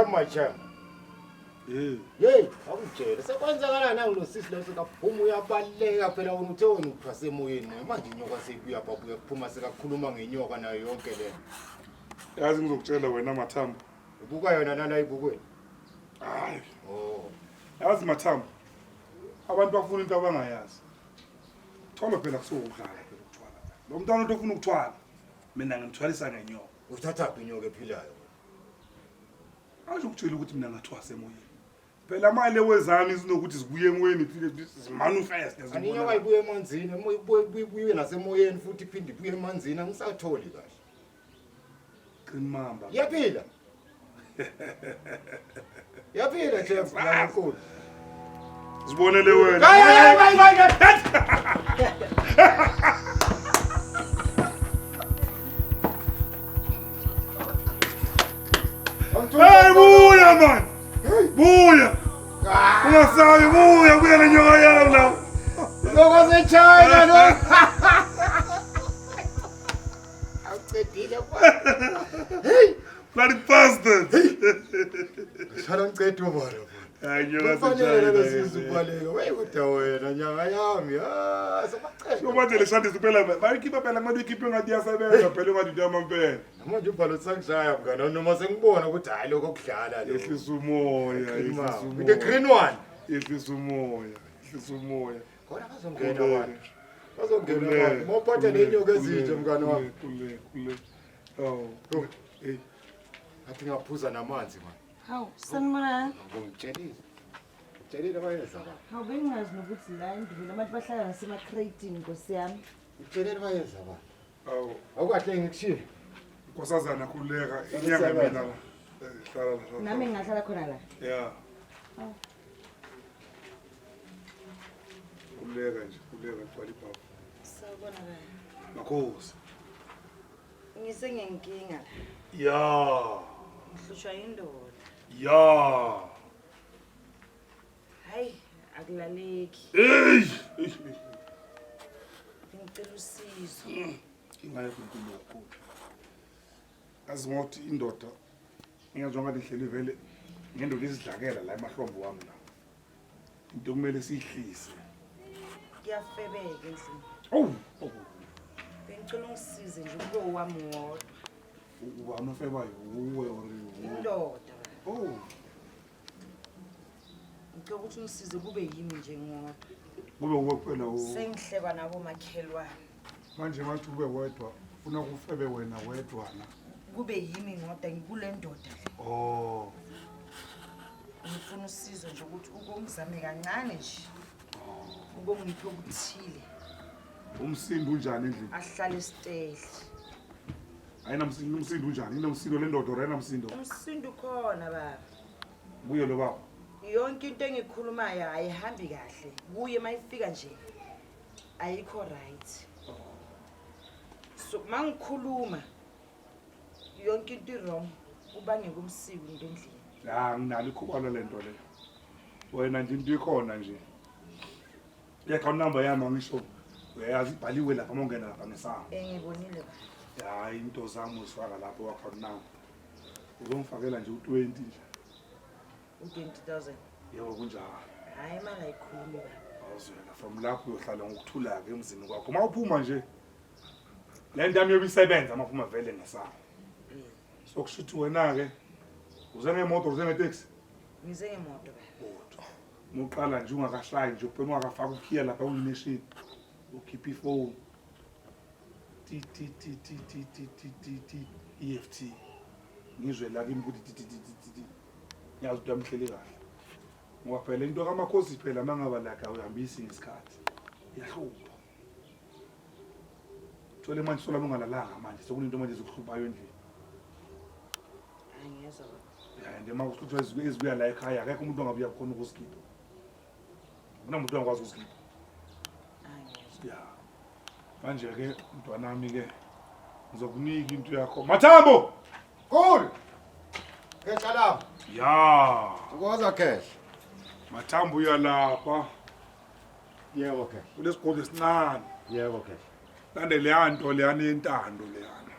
Champ my champ. Hey. Hey, akutshele sekwenzakalani nangu sisi lo sekaphuma uyabaleka phela wena uthe wena uphase emoyeni moya manje inyoka seyibuya babuya kuphuma sekakhuluma ngenyoka nayo yonke le. Yazi ngizokutshela wena Mathambo. Ubuka yona nala ibukweni. Hayi. Oh. Yazi Mathambo. Abantu bafuna into abangayazi. Thola phela kusuka ukudlala phela ukuthwala. Lo mntwana uthi ufuna ukuthwala. Mina ngimthwalisa ngenyoka. Uthathaphi inyoka ephilayo? Asho ukutshela ukuthi mina ngathwasa emoyeni. Phela mali wezami zinokuthi zibuye emoyeni phile zimanifest. Kanti inyoka ibuye emanzini, ibuye ibuye nasemoyeni futhi iphinde ibuye emanzini angisatholi kahle. Qinimamba. Iyaphila. Iyaphila Jeff, nyankulu. Zibonele wena. Hayi hayi hayi hayi. Hey buya man. Buya. Ungasabi buya buya nenyoka yami la. Lokho seChina lo. Awucedile kwa. Hey, Bloody bastard. Shala ngicede ubala. Hayi nyoka Kufanele seChina. lesizu ubaleka. Wey kodwa wena nyanga yami. Ah, sabacela. Manje leshandisa phela bayikhipha phela kumele uyikhiphe ngathi iyasebenza phela ungathi into yamampela. Manje ubhalo sangishaya mngani noma sengibona ukuthi hayi lokho kudlala lo. Yehlisa umoya, yehlisa umoya. The green one. Yehlisa umoya, yehlisa umoya. Khona bazongena abantu. Bazongena abantu. Mawuphatha nenyoka ezinje mngani wami. Kule kule. Oh. Hey. Ngathi ngaphuza namanzi man. Hawu, sanibonani. Ngomtshelile. Tshelile bayeza ba. Hawu bengingazi nokuthi la endlini abantu bahlala nasemakretini nkosi yami. Tshelile bayeza ba. Awu. Awukahle ngikushiye. Nkosazana khululeka inyanga mina la. Eh, Hlala la. hlala. Nami ngingahlala khona la. Yeah. Awu. Khululeka nje, khululeka gcwala ibhavu. Sawubona baba. Makhosi. Ngisengenkinga la. Ya. Ngihlushwa indoda. Ya. Hayi, akulaleki. Hey. Ngicela usizo. Inkinga yakho inkulu kakhulu. Azi ngokuthi indoda ngiyazwa ngathi ihleli vele ngendoda isidlakela la emahlombe wami la. Into kumele siyihlise. Kuyafebeka endlini. Oh, oh. Bengicela ungisize nje kube owami wodwa. Ubani ofebayo uwe or Indoda. baba. Oh. Ngicela ukuthi ungisize kube yimi nje ngodwa. Kube uwe kuphela u. Sengihlekwa nabomakhelwane. Manje ngathi ube wedwa, ufuna kufebe wena wedwana. Kube yimi ngodwa ngikule ndoda le. Oh. Ngifuna usizo nje ukuthi ukungizame kancane nje. Ukungiphe okuthile. Umsindo unjani endlini? Ahlale esitehli. Ayinamsindo, umsindo unjani? Inomsindo le ndoda or ayinamsindo? Umsindo ukhona baba. Kuye lo baba. Yonke into engikhulumayo ayihambi kahle. Kuye mayifika nje ayikho right. So mangikhuluma yonke into i-wrong kubangeka umsiko into endlini. Ya nginalo ikhubalo lento le. Wena nje into ikhona nje. I-account number yami angisho. Uyayazi ibhaliwe lapha uma ungena lapha ngesango. Engibonile baba. Hayi into zami uzifaka lapho account number. Uzongifakela nje u20 nje. U-20,000. Yebo kunjalo. Hayi imali ayikhulumi baba. Awuzwela from lapho uyohlala ngokuthula-ke emzini kwakho. Uma uphuma nje le nto yami yobe isebenza uma uphuma vele ngesango. So kusho ukuthi wena-ke uze ngemoto uze ngeteksi? Ngize ngemoto baba. Kodwa uma uqala nje ungakashayi nje uphela ungakafaki ukhiya lapha kwi-ignition ukhiphe ifoni ti ti ti ti ti ti ti ti ti EFT ngizwe la kimi ukuthi ti ti ti ti ti ti ngiyazi ukuthi uyamhleli kahle ngoba phela into kamakhosi phela uma ngaba like awuyihambisi ngesikhathi iyahlupha thole manje solami ungalalanga manje sekunento manje ezikuhluphayo endlini. Angiyezwa baba. Ya and uma kuthiwa ezibuya la ekhaya akekho umuntu ongabuya khona ukuzikhipha. Akunamuntu ongakwazi ukuzikhipha. Angiyezwa. Ya. Manje ke mntwanami ke ngizokunika into yakho. Mathambo! Cool. Khehla lami. Ya. Thokoza khehla. Mathambo uyalapha. Yebo khehla. Kulesigodlo esincane. Yebo khehla. Lande leya nto leyana yentando leyana.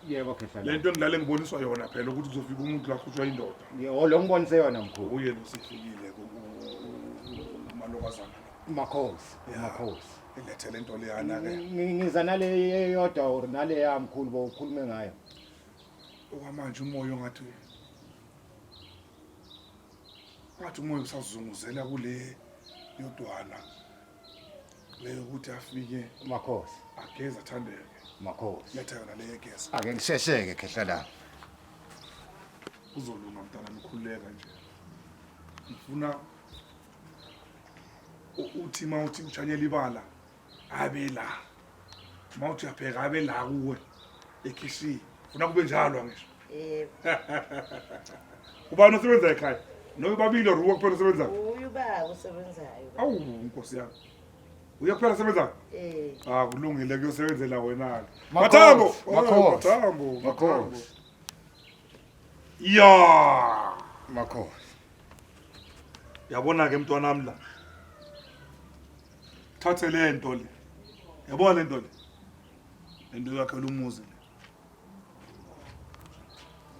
Yebo khehla. Le nto engilale ngiboniswa yona phela ukuthi kuzofika umuntu la kuhlushwa indoda. Yebo lo ngibonise yona mkhulu. Uye lo sifikile umalokazana. Makhosi, Ya. makhosi. Ilethe le nto leyana ke. Ngiza nale eyodwa or nale yamkhulu bowukhulume ngayo. Okwamanje umoya ongathi ngathi umoya usazunguzela kule yodwana leyo ukuthi afike Makhosi, ageze athandeke. makhosi. Letha yona le yegeza. Ake ngishesheke khehla lami. Uzolunga mntana ngikhululeka nje. Ngifuna uthi uma uthi ushanyela ibala abe la. Uma uthi uyabheka abe la kuwe ekhishini. Funa kube njalo angisho. Yebo. Ubani osebenza ekhaya? Noma babili or uwe kuphela osebenzayo? Uye ubaba osebenzayo. baba. Awu nkosi yami. Uye kuphela osebenzayo? Eh. Ah kulungile kuyosebenzela wena-ke. Makhosi, Mathambo! Oh, makhosi. Mathambo, Mathambo. Makhosi. Ya! Makhosi. Yabona ke mntwanami la. Thathe le nto le. Yabona le nto le. Le nto yakhela umuzi le.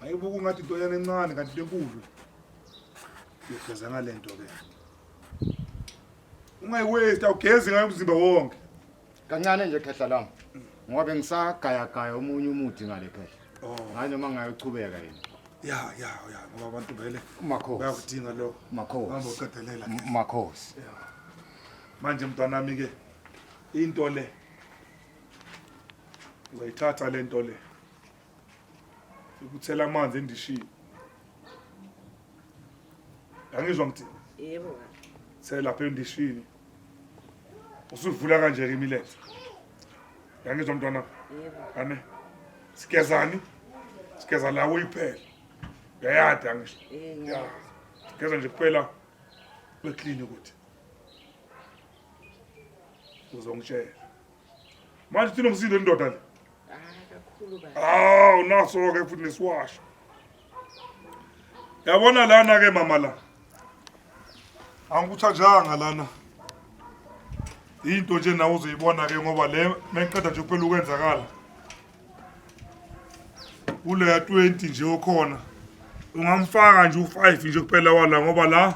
Ayibuka ungathi into yana encane kanti into enkulu. Uyogeza ngale nto ke. Ungayiwaste awugezi ngayo umzimba wonke. Kancane nje khehla lami. Ngoba ngisagayagaya omunye umuthi ngale khehla. Oh. Hayi noma ngayochubeka yena. Ya ya ya ngoba abantu vele Makhosi. bayakudinga lokho. Makhosi. Hamba uqedelela. Makhosi. Manje mntwanami ke into le uzayithatha le nto le ikuthela amanzi endishini. Angizwa ngithi Yebo baba. thela lapha endishini. Usuvula kanje ke imilenze. Yangizwa mntwana? Yebo. Ane. Sigezani? Sigeza la uyiphela. Uyayada ngisho. Eh, Ya. ngiyazi. Sigeza nje kuphela kube clean ukuthi. Uzongitshela. Manje thina umsindo indoda le. Ah, kakhulu baba. Awu naso ke futhi nesiwasho. Yabona lana ke mama la. Angikuthanjanga lana. Into nje nawe uzoyibona ke ngoba le mengiqeda nje kuphela ukwenzakala. Kuleya 20 nje okhona. Ungamfaka nje u5 nje kuphela wala ngoba la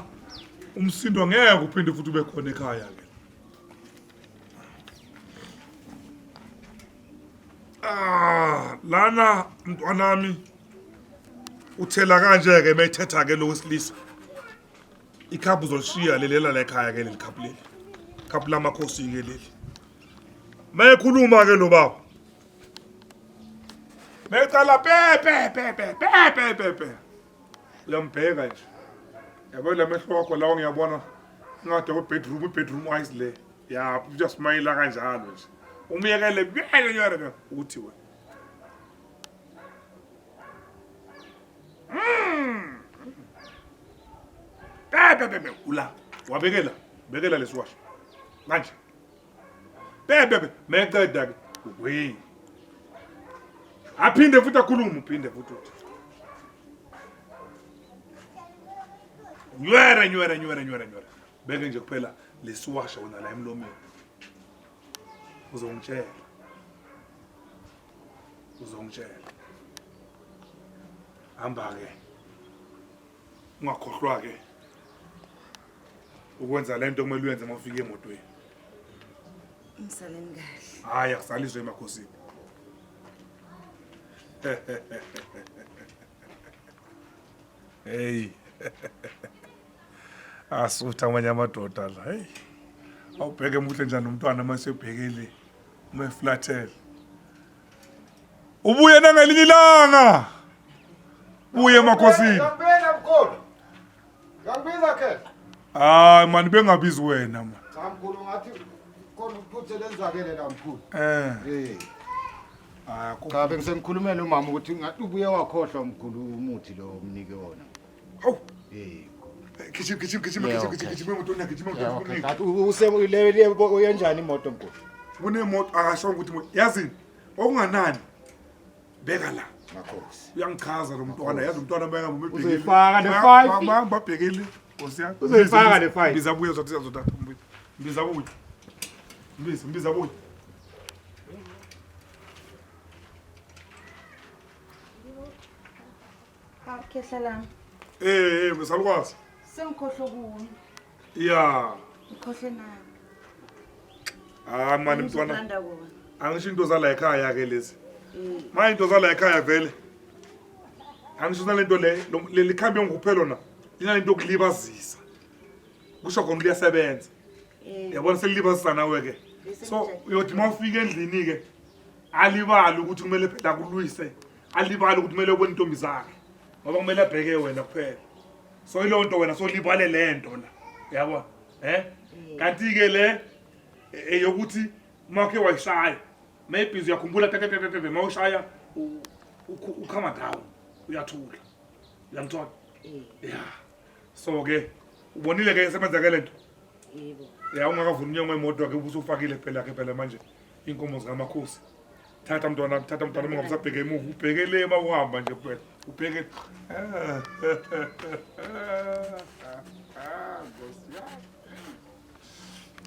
umsindo ngeke uphinde futhi ube khona ekhaya ke. Ah, lana mntwanami uthela kanje ke mayithetha ke lo wesilisa. Ikhaphu uzolishiya lelela la ekhaya ke leli khaphu leli. Khaphu lamakhosi ke leli. Mayekhuluma ke lo baba. Mecala pe pe pe pe pe pe pe pe. Uyambheka nje. Yabo la mehlo wakho lawo ngiyabona ngathi ku bedroom bedroom eyes le. Ya, uyasmayila kanjalo nje. Umyekele byele nyore uthi wena. Pe pe pe pe ula. Wabekela. Bekela lesiwasho. Manje. Pe pe pe meqeda ke. We. Aphinde futhi akhulume uphinde futhi uthi. Nywere nywere nywere nywere nywere. Beke nje kuphela lesiwasho wona la emlomeni. Uzongitshela. Uzongitshela. Hamba ke. Ungakhohlwa ke ukwenza lento okumele uyenze uma ufika emotweni. Ngisaleni kahle. Hayi akusaliswe emakhosini. Hey. Asutha amanye amadoda la. Hey. Awubheke muhle njani umntwana mase ubhekele uma eflathele. Ubuye nangelinye ilanga. Uye emakhosini. Ngiyakubona mkhulu. Ngiyakubiza khehla. Hayi mani bengabizi wena man. Cha mkhulu ngathi khona uphuthe lenzakele la mkhulu. Eh. Eh. Hayi Cha bengisengikhulumela umama ukuthi ngathi ubuye wakhohlwa mkhulu umuthi lo omnike wona. Hawu. Eh. Gijima gijima gijima Yebo, gijima gijima emotweni gijima emotweni. Ngathi use le uyenjani imoto mkhulu? Kunemoto akasho ukuthi imoto yazini okunganani beka la. Makhosi. Uyangichaza lo mntwana yazi umntwana bayangabhekile. Uzoyifaka le five. Babhekile. Nkosi yami. Uzoyifaka le five. Biza buye uzothi uzothatha. Biza buye. Mbiza mbiza buye. Hawu khehla lami. Eh, eh, salukwazi. Sengikhohlwe kuwe. Ya. Ngikhohlwe nami. Ah mani mntwana. Ngizolanda kona. Angisho into zala ekhaya ke lezi. Eh. Ma into zala ekhaya vele. Angisho nalento le leli khambi engikuphe lona linalento yokulibazisa. Kusho khona liyasebenza. Eh. Yabona selilibazisa nawe ke. Bese So ngijahile. uyothi uma ufika endlini ke alibali ukuthi kumele phela akulwise. Alibali ukuthi kumele ubone intombi zakhe. Ngoba kumele abheke wena kuphela. So ileyo nto wena solibale le nto la. Yabona? Eh? Kanti ke le eyokuthi uma uke wayishaya maybe uyakhumbula pepepepepe uma ushaya ukhama down uyathula uyangithola Eh. ya so ke ubonile ke isebenza ke lento Yebo. ya ungakavuni umnyango wemoto ke ubusufakile phela ke phela manje inkomo zikamakhosi thatha mntwana thatha mntwana uma usabheke emuva ubheke le uma uhamba nje kuphela ubheke Nkosi yami.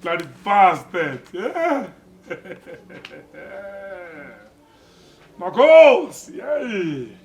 Bloody bastard. Yeah. Makhosi, yey.